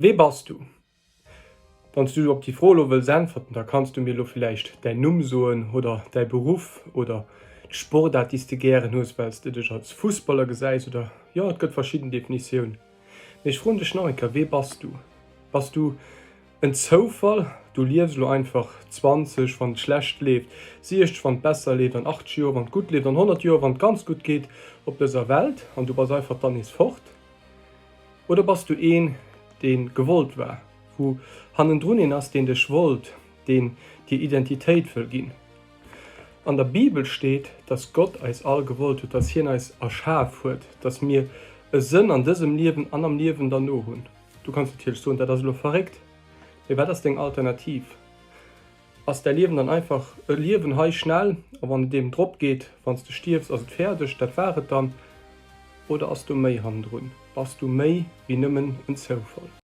Wee bass du? Wann s du op déi Fro elo wëlls äntwerten, da kanns du mir elo villäicht däin Numm soen oder däi Beruff oder d'Sportaart, déi s de gären hues, well s de dech als Fussballer gesäis oder jo, et gëtt verschidden Definitioun. Mee ech froen dech nach eng Kéier, Wee bass du? Bass du en Zoufall? Du liefs elo einfach 20, wann et schlecht leeft, 60, wann et besser leeft an 80 Joer, wann et gutt leeft an 100 Joer, wann et ganz gutt geet op dëser Welt an du bass einfach dann nees fort? Oder bass du een, dee gewollt war, wou hannendrun een ass, deen dech wollt, deen dir Identitéit wëll ginn? An der Bibel steet, dass Gott eis all gewollt huet, dass hien eis erschaf huet, dass mir e Sënn an dësem Liewen an am Liewen derno hunn. Du kanns natierlech soen, dat ass elo verréckt, mee wat ass deng Alternativ? Ass däi Liewen dann einfach e Liewen hei schnell a wann et eben drop geet, wann s de stierfs ass et fäerdeg, dat war et dann? Oder ass do méi hannendrun? Bass du méi wéi nëmmen en Zoufall?